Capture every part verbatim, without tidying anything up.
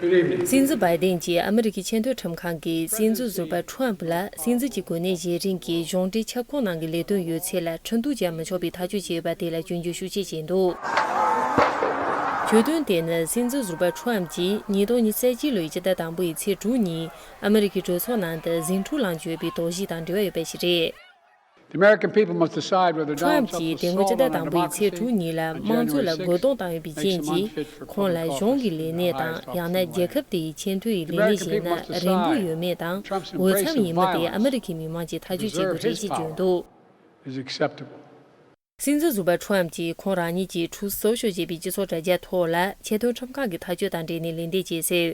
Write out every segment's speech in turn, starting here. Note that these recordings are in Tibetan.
སྲིད་འཛིན་བྷའི་ཏིན་གྱིས་ཨ་མི་རི་ཀའི་ཆེས་མཐོའི་ཁྲིམས་ཁང་གིས་སྲིད་འཛིན་ཟུར་པ་ཁྲོམ་ཕུ་ལ་སྲིད་འཛིན་གྱི་གོ་གནས་བཞེས་རིང་གི་གཞུང་འབྲེལ་ཁྱབ་ཁོངས་ནང་གི་ལས་དོན་ཡོད་ཚད་ལ་ཁྲིམས་གཏུག་བྱ་མི་ཆོག་པའི་ཐག་གཅོད་བྱས་ཡོད་པ་དེ་ལ་སྐྱོན་བརྗོད་ཤུགས་ཆེ་བྱས་འདུག་གྱོད་དོན་དེ་ནི་སྲིད་འཛིན་ཟུར་པ་ཁྲོམ་གྱིས་ཉིས་སྟོང་ཉི་ཤུ་རྩ་གཅིག་ལོའི་སྤྱི་ཟླ་དང་པོའི་ཚེས་དྲུག་ཉིན་ཨ་མི་རི་ཀའི་གྲོས་ཚོགས་ནང་དུ་ཟིང་འཁྲུག་ལངས་བྱས་པའི་དོགས་གཞི་དང་འབྲེལ་བ་ཡོད་པ་ཞིག་རེད། The American people must decide whether Donald Trump ཁྲོམ་གྱིས་དེ་སྔོན་སྤྱི་ཟླ་དང་པོའི་ཚེས་དྲུག་ཉིན་ལ་དམངས་གཙོ་ལ་རྒོལ་རྡུང་བཏང་ཡོད་པའི་རྐྱེན་གྱིས་ཁོང་ལ་གཞུང་གི་ལས་གནས་དང་ཡང་ན་རྒྱལ་ཁབ་དེའི་ཆེས་མཐོའི་ལས་གནས་ཤིག་ན་རན་པོ་ཡོད་མེད་དང་འོས་འཚམ་ཡིན་མིན་དེ་ཨ་མི་རི་ཁའི་མི་མང་གིས་ཐག་གཅོད་བྱེད་དགོས་རེད་ཅེས་བརྗོད་འདུག་སྲིད་འཛིན་ཟུར་པ་ཁྲོམ་གྱིས་ཁོང་རང་ཉིད་ཀྱིས་Truth Social ཞེས་པའི་སྤྱི་ཚོགས་དྲ་རྒྱ་ཐོག་ལ་ཆེས་མཐོའི་ཁྲིམས་ཁང་གི་ཐག་གཅོད་དང་འབྲེལ་ནས་ལན་འདེབས་བྱས་གསལ།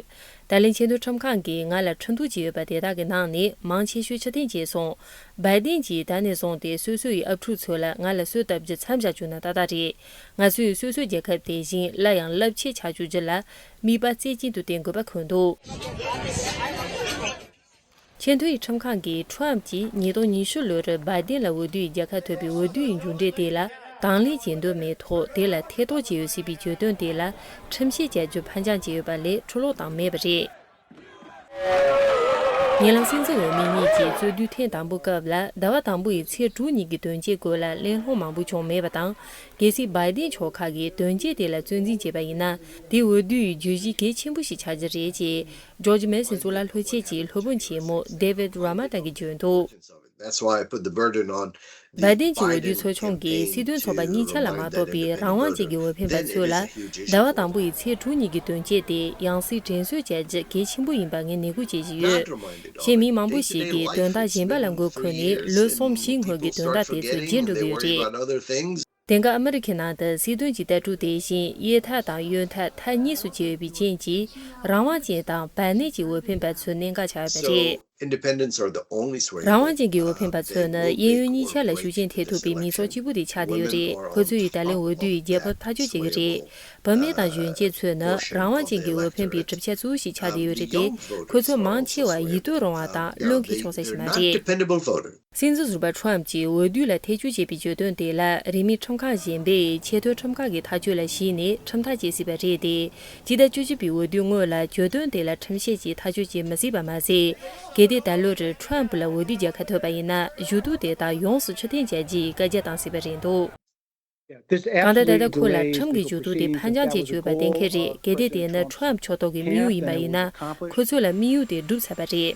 ད་ལན་ཆེས་མཐོའི་ཁྲིམས་ཁང་གིས་ང་ལ་ཁྲིམས་གཏུག་བྱས་ཡོད་པ་དེ་དག་གི་ནང་ནས་མང་ཆེ་ཤོས་ཕྱིར་འཐེན་བྱས་སོང་། བྷའི་ཏིན་གྱིས་ད་ནས་བཟུང་སྟེ་སོ་སོ་ཡི་ཨབ་ཕྲུག་ཚོ་ལ་ང་ལ་གསོལ་བཏབ་རྒྱུ་མཚམས་བཞག་བཅུག་ན་ཏག་ཏག་རེད། ང་ཚོས་སོ་སོའི་རྒྱལ་ཁབ་དེ་བཞིན་སླར་ཡང་རླབས་ཆེ་ཆགས་བཅུག་རྒྱུ་ལ་དམིགས་པ་རྩེ་གཅིག་ཏུ་བསྟེན་དགོས་པ་འཁོད་འདུག་ཆེས་མཐོའི་ཁྲིམས་ཁང་གིས་ཁྲོམ་གྱིས་ཉིས་སྟོང་ཉི་ཤུ་ལོར་བྷའི་ཏིན་ལ་འོས་བསྡུའི་རྒྱལ་ཁ་ཐོབ་པའི་འོས་བསྡུའི་མཇུག་འབྲས་དེ་ལ་དང་ལེན་བྱེད་འདོད་མེད་ཐོག་དེ་ལ་ཐེ་གཏོགས་བྱས་ཡོད་སྲིད་པའི་གྱོད་དོན་དེ་ལ་ཁྲིམས་བཤེར་བྱ་རྒྱུ་ཕར་འགྱངས་བྱས་ཡོད་པ་ལས་འཁྲུ་སློག་བཏང་མེད་པ་རེད། ཉེ་ལམ་སྲིད་འཛིན་འོས་མི་གཉིས་ཀྱིས་རྩོད་བསྡུར་ཐེངས་དང་པོའི་སྐབས་ལ་ཟླ་བ་དང་པོ་ཡི་ཚེས་དྲུག་ཉིན་གྱི་དོན་རྐྱེན་སྐོར་ལ་གླེང་སློང་མང་པོ་བྱུང་མེད་པ་དང་། གལ་སྲིད་བྷའི་ཏིན་ཕྱོགས་ཁག་གིས་དོན་རྐྱེན་དེ་ལ་བཙན་འཛུལ་བྱས་པ་ཡིན་ན། དེ་འོས་བསྡུ་ཡི་བརྗོད་གཞི་གལ་ཆེན་པོ་ཞིག་ཆགས་རྒྱུ་རེད་ཅེས་ཇོརྗ་མེ་སོན་གཙུག་ལག་སློབ་ཆེན་གྱི་སློབ་དཔོན་ཆེན་མོ་David Ramata གིས་བརྗོད་འདུག That's why I put the burden on བྷའི་ཏིན་གྱི་འོས་བསྡུའི་ཚོགས་ཆུང་གིས་སྲིད་དོན་ཚོགས་པ་གཉིས་ཆ་ལ་མ་གཏོགས་པའི་རང་དབང་ཅན་གྱི་འོས་འཕེན་པ་ཚོ་ལ་ཟླ་བ་དང་པོ་ཡི་ཚེས་དྲུག་ཉིན་གྱི་དོན་རྐྱེན་དེ་ཡང་སྲིད་དྲན་གསོ་བྱ་རྒྱུ་གལ་ཆེན་པོ་ཡིན་པ་ངས་ནན་སྐུལ་བྱེད་ཀྱི་ཡོད། གཞན་མི་མང་པོ་ཞིག་གིས་དོན་དག་གཞན་པ་ལ་མགོ་འཁོར་ནས་ལོ་གསུམ་བཞི་སྔོན་གྱི་དོན་དག་དེ་ཚོ་བརྗེད་འགྲོ་གི་ཡོད་རེད། དེང་སྐབས་ཨ་མི་རི་ཁའི་ནང་དུ་སྲིད་དོན་གྱི་ལྟ་གྲུབ་དེ་བཞིན་གཡས་འཐབ་དང་གཡོན་འཐབ་མཐའ་གཉིས་སུ་གྱེས་ཡོད་པའི་རྐྱེན་གྱིས་རང་དབང་ཅན་དང་བར་གནས་ཀྱི་འོས་འཕེན་པ་ཚོའི་གནད་འགག་ཆགས་ཡོད་པ་རེད། Independents are the only sway རང་དབང་ཅན་གྱི་འོས་འཕེན་པ་ཚོ་ནི་གཡས་གཡོན་གཉིས་ཆ་ལ་ཤུགས་རྐྱེན་ཐེབས་ཐུབ་པའི་མི་ཚོགས་གཅིག་པུ་དེ་ཆགས་བསྡད་ཡོད་རེད། ཁོ་ཚོ་ཡིས་ད་ལན་འོས་བསྡུ་ཡི་རྒྱལ་ཁབ་ཐག་གཅོད་བྱེད་ཀྱི་རེད། བུད་མེད་དང་གཞོན་སྐྱེས་ཚོ་ནི་རང་དབང་ཅན་གྱི་འོས་འཕེན་པའི་གྲུབ་ཆ་གཙོ་བོ་ཞིག་ཆགས་བསྡད་ཡོད་རེད་དེ། ཁོ་ཚོ་མང་ཆེ་བ་ཡིད་རྟོན་རུང་བ་དང་བློས་འཁེལ་ཆོག་ས་ཞིག་མ་རེད། Dependable voter. སྲིད་འཛིན་ཟུར་པ་ཁྲོམ་གྱིས་འོས་བསྡུ་ལ་ཐེ་བྱུས་བྱས་པའི་གྱོད་དོན་དེ་ལ་རིས་མེད་ཁྲིམས་ཁང་གཞན་པས་ཆེས་མཐོའི་ཁྲིམས་ཁང་གི་ཐག་གཅོད་ལ་གཞིགས་ནས་ཁྲིམས་ཐག་བཅད་སྲིད་པ་རེད་དེ། སྤྱི་ཟླ་བཅུ་གཅིག་པའི་འོས་བསྡུའི་སྔོན་ལ་གྱོད་དོན་དེ་ལ་ཁྲིམས་བཤེར་གྱིས་ཐག་གཅོད་བྱེད་མི་སྲིད་པ་མ་ཟད། གལ་ཏེ་ད་ལོར་ཁྲོམ་ལ་འོས་བསྡུའི་རྒྱལ་ཁ་ཐོབ་པ་ཡིན་ན་གཞུག་ཏུ་དེ་དག་ཡོངས་སུ་ཕྱིར་འཐེན་བྱ་རྒྱུའི་བཀའ་རྒྱ་བཏང་སྲིད་པ་རེད་འདུག་གང་ལྟར་ད་ལྟ་ཁོ་ལ་ཁྲིམས་ཀྱི་གྱོད་དོན་དེ་ཕར་འགྱངས་བྱེད་ཆོག་པ་གཏན་འཁེལ་རེད། གལ་ཏེ་དེ་ནི་ཁྲོམ་ཕྱོགས་གཏོགས་ཀྱི་དམིགས་ཡུལ་ཡིན་པ་ཡིན་ན། ཁོ་ཚོ་ལ་དམིགས་ཡུལ་དེ་འགྲུབ་ཚར་བ་རེད།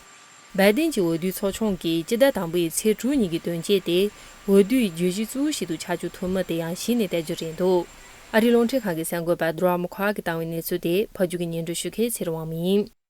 བྷའི་ཏིན་གྱི་འོས་བསྡུའི་ཚོགས་ཆུང་གིས་སྤྱི་ཟླ་དང་པོའི་ཚེས་དྲུག་ཉིན་གྱི་དོན་རྐྱེན་དེ་འོས་བསྡུའི་བརྗོད་གཞི་གཙོ་བོ་ཞིག་ཏུ་ཆགས་རྒྱུ་ཐུབ་མིན་དེ་ཡང་གཞི་ནས་བལྟ་རྒྱུ་རེད་འདུག་ཨ་རིའི་རླུང་འཕྲིན་ཁང་གི་གསར་འགོད་པ་Drum Clark གིས་བཏང་བའི་གནས་ཚུལ་དེ་ཕབ་སྒྱུར་གྱིས་སྙན་སྒྲོན་ཞུ་མཁན་ཚེ་རིང་དབང་མོ་ཡིན།